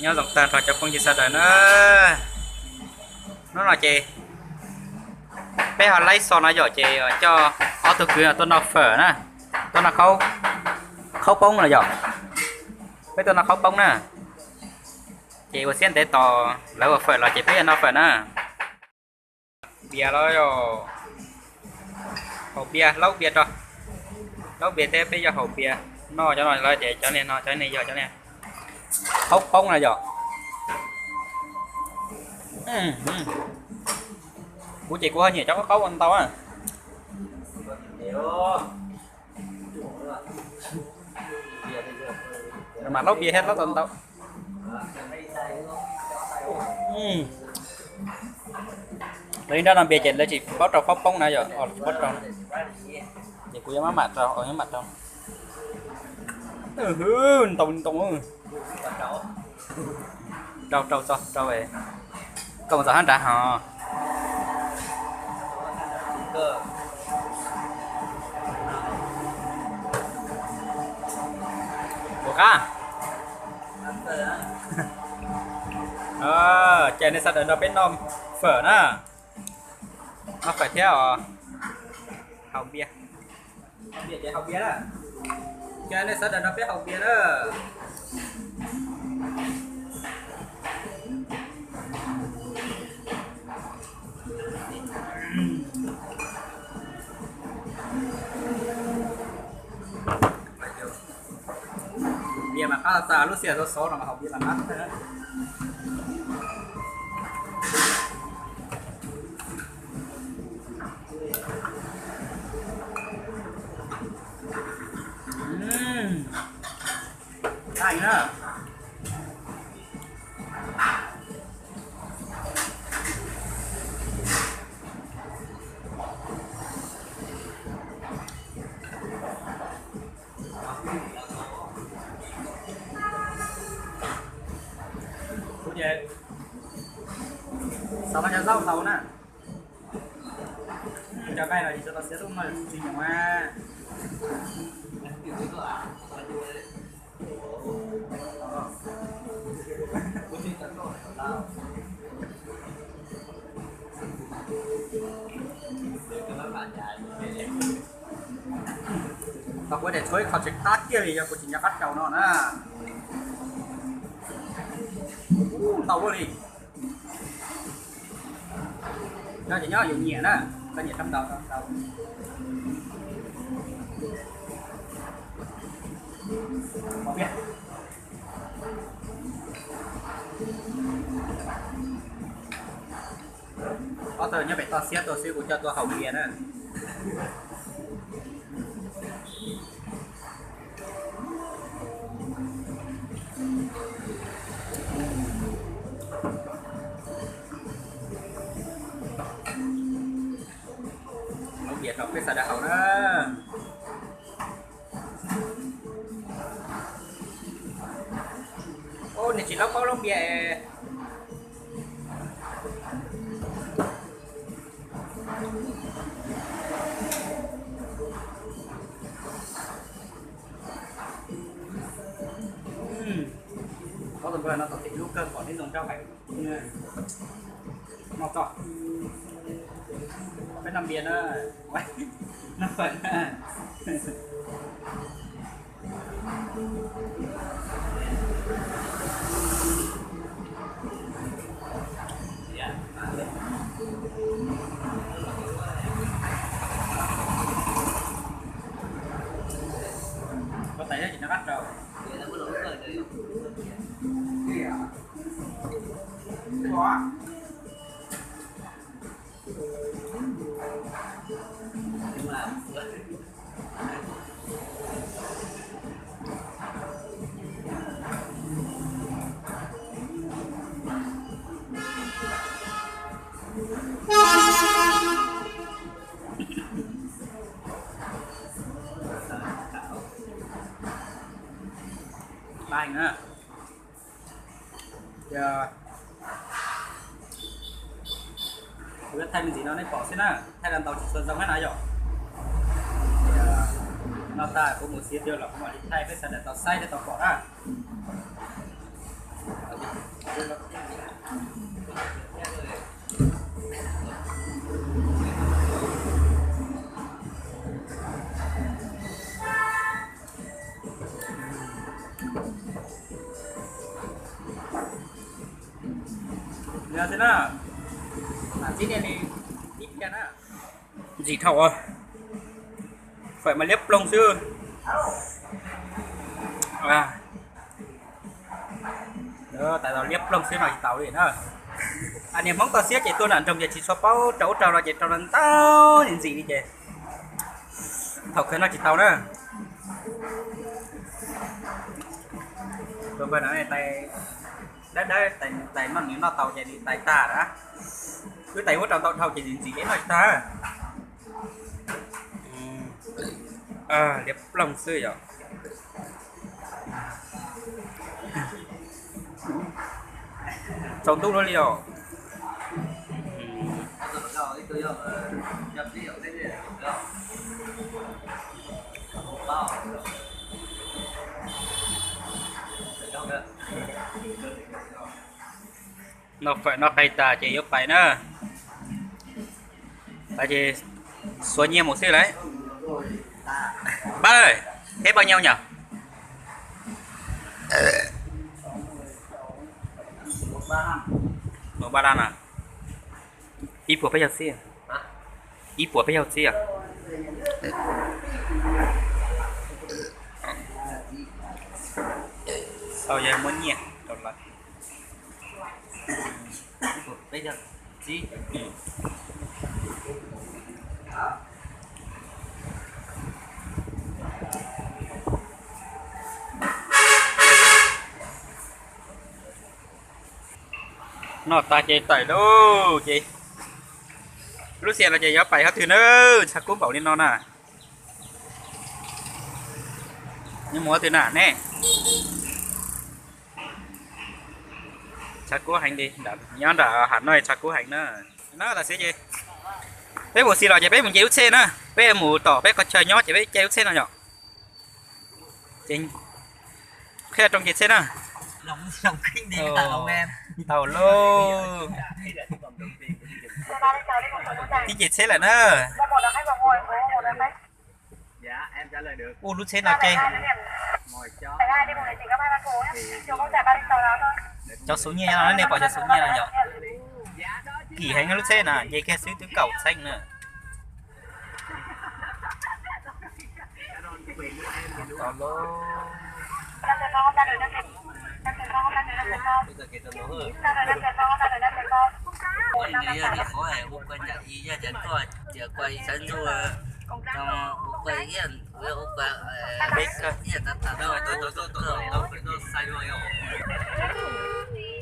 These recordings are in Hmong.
Nyob zoo tag nrho cov phooj ywg sawv daws na. Hnub no ces peb ho laib xo no yom, ces coj ob tug kwv tuaj noj fawm na, tuaj noj khaub poob no yom. Peb tuaj noj khaub poob na. Ces ua siab ntev tos lawv ua fawm los ces peb yuav noj fawm na. Pias los yog haus pias, laub pias rau, laub pias thiab peb yuav haus pias. Noj cov no lawm ces cov niag no, cov niag yog cov niag khaub poob na yom. Kuv ces kuv ho nyiam cov khaub ua ntau na. Mam laub pias thiab laub tau ntau. Lawv ib nrab no npias ces lawv tsis paub rau khaub poob na yom, tsis paub rau. Ces kuv yuav maj mam rau, yuav maj mam rau. Ntau ntau. Rau rau txog rau, koj mus txog hab nrad ho. Ua qab. Ces nej sawv daws nrog peb noj fawm na. Noj fawm thiab os. Haus npias. Haus npias ces haus npias na. Ces nej sawv daws nrog peb haus npias na. Npias mas qab tas, lub sij hawm xov xov no mas haus npias mas qab tas. Qab na. Kuv ces xav mas cov zaub ntau na. Cov nqaij no tsis tau xiab, lub no tsis nyob. Tau kuv daim tshuab ib qho tsis qab kiag li, yog kuv tsis nco qab rau no na. Ntau luaj li. Nyob ces nyob yus nyiam na, koj nyiam rab ntau rau ntau. Ob tug nyob pem toj siab tuaj xwb, kuv coj tuaj haus npias na. Laub npias rau peb sawv daws haus na. Ub, nws tsis laub paub laub npias. Ob tug npawg no tom tim lub kawg pom neb zoo rau hais. Noj tso. Peb noj npias na. Noj fawm na. Koj tais tsis nco qab rau. Thaij me ntsis no nej pom xwb na, thaij los ntau tsis tshua zoo na yom. Noj tag kuv mus siav dua los kuv mam li thaij peb sawv daws tau saib thiab tau pom na. Ntxim dhau, fawm mas liab ploog xwb. Tais liab ploog xwb no tsis tau li na. Niag Hmoob toj siab ces tuaj nram nroog ces tsis tshua paub rau ub rau no ces rau ntau ntxim li ces thaum kawg noj tsis tau na. Tais dawb dawb, tais noj nws noj tau ces nws tais tag na. Wb tais ub rau ntau dhau ces ntxim ntxim es noj tsis tag. Liab ploog xwb yom. Tsaus ntuj lawm li os. Noj fawm noj qe tas ces yuav pais na. Pais ces xuav nyiaj mus xwb lauj. Bab, peb bao nhiêu nhỉ? Một ba lăn à? Ib puas peb caug txhiab. Ib puas peb caug txhiab. Tau yog muab nyiaj rau lawv. Noj tas ces tawm lauj ces. Lub sij hawm no ces yuav pais qhov twg na, tshav kub npaum li no na. Yuav mus qhov twg na ne? Tshav kub heev li, nyob nram Hà Nội tshav kub heev na. No tam sim ces peb mus xis los ces peb mus nce lub tsheb na, peb mus tom peb qhov chaw nyob ces peb caij lub tsheb no yom. Ces qhia rau nce tsheb na. Tau lauj. Tib nce tsheb lawm na. Ua lub tsheb no ces cov xuv nyiaj no, nej pom cov xuv nyiaj no yom. Kim heev lub tsheb na, nce kiag xwb twb kaum txheeb na.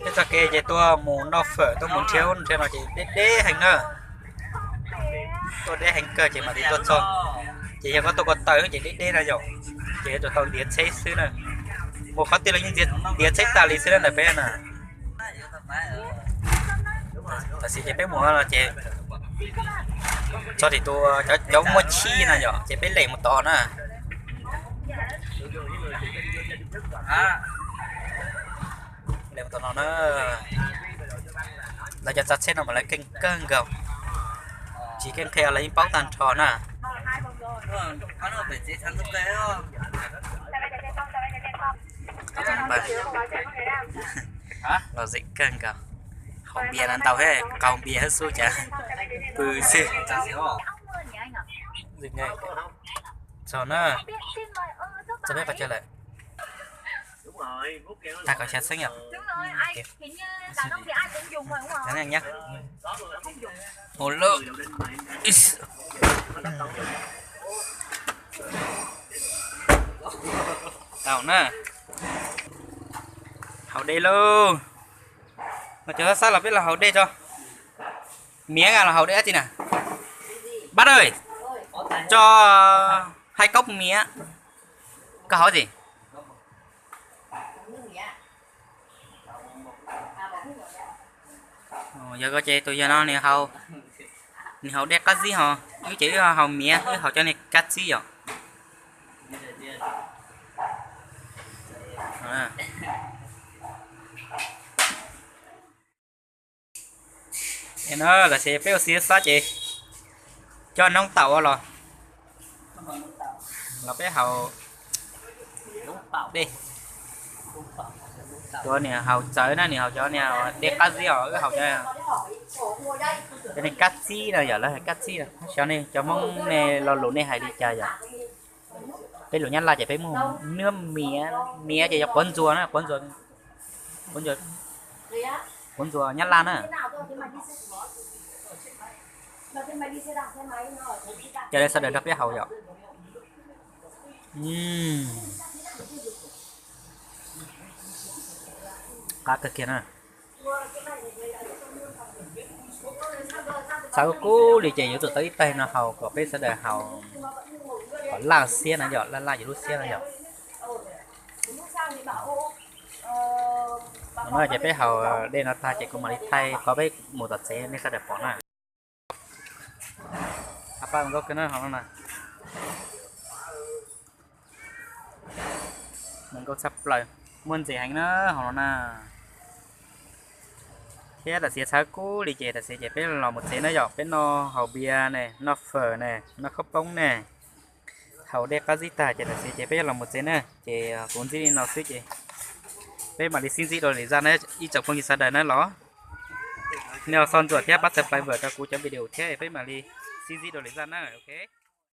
Peb txoj kev ces tuaj mus noj fawm tuaj mus nrhiav ub nrhiav no ces deb deb heev na. Tuaj deb heev kawg ces mam li tuaj txog. Ces yog koj tuaj ko taw ces deb deb na yom, ces yuav tsum tau ntiav tsheb xwb na. Mus qhov twg los yeej ntiav tsheb tas li xwb na ntawm peb na. Tam sim ces peb mus no ces txog tim tus cov muaj chij na yom, ces peb lem mus tod na. Lem mus tod no na. Lawv cov tsav tsheb no mas lawv keej kawg nkaus, tsis keej qhia los yeej paub tag nrho na. Los zem kawg nkaus. Haus npias na ntau thiab, qaug npias thiab xub cas pw xwb. Txog na, txog peb qhov chaw lawm. Tag kom xya xeeb yom. Ua lawm. Tau na. Haus dej lauj. Cov xab xab los peb los haus dej tso. Miab los haus dej dab tsi na? Bab ơi, cho hai cốc miếng. Koj haus dab tsi? Yog koj ces tus yawg no nws haus, nws haus dej qab zib ho, wb ces wb haus miab, wb haus cov niag kab txib yom. No lawm ces peb ua si xab ces coj noob taum ua los, los peb haus dej. Tuas niam haus txawv na, niam haus cov niag dej qab zib os, wb haus cov, cov niag kab txib no yom, lawv hais kab txib no. Xyov nej cov Hmoob ne lo lus nej hais li cas yom. Peb lus Nyab Laj ces peb muaj nuab miav, miav ces yog quav ntxuas na, quav ntxuas, quav ntxuas, quav ntxuas Nyab Laj na. Coj nej sawv daws nrog peb haus yom. Qab kawg kiag na. Txhawv kub li ces yuav tsum tau ib taig no haus kom peb sawv daws haus kom laj siab na yom, laj laj yus lub siab na yom. No ces peb haus dej no tag ces kuv mam li thaij qhov peb mus tom tsev nej sawv daws pom na. Hab pab zoo nkauj kawg na hauv no na. Zoo nkauj tshaj plaws, muaj ntses heev na hauv no na. Thiab tam sim txhawv kub li ces tam sim ces peb los mus tsev na yom, peb noj haus npias ne, noj fawm ne, noj khaub poob ne, haus dej qab zib tag ces tam sim ces peb los mus tsev na. Ces kuv ntsib li no xwb ces peb mam li sib ntsib dua lwm zaj na ib tsoom phooj ywg sawv daws na los. Nej ho txog ntsuam thiab pab subscribe rau kuv cov video thiab peb mam li sib ntsib dua lwm zaj na, ok.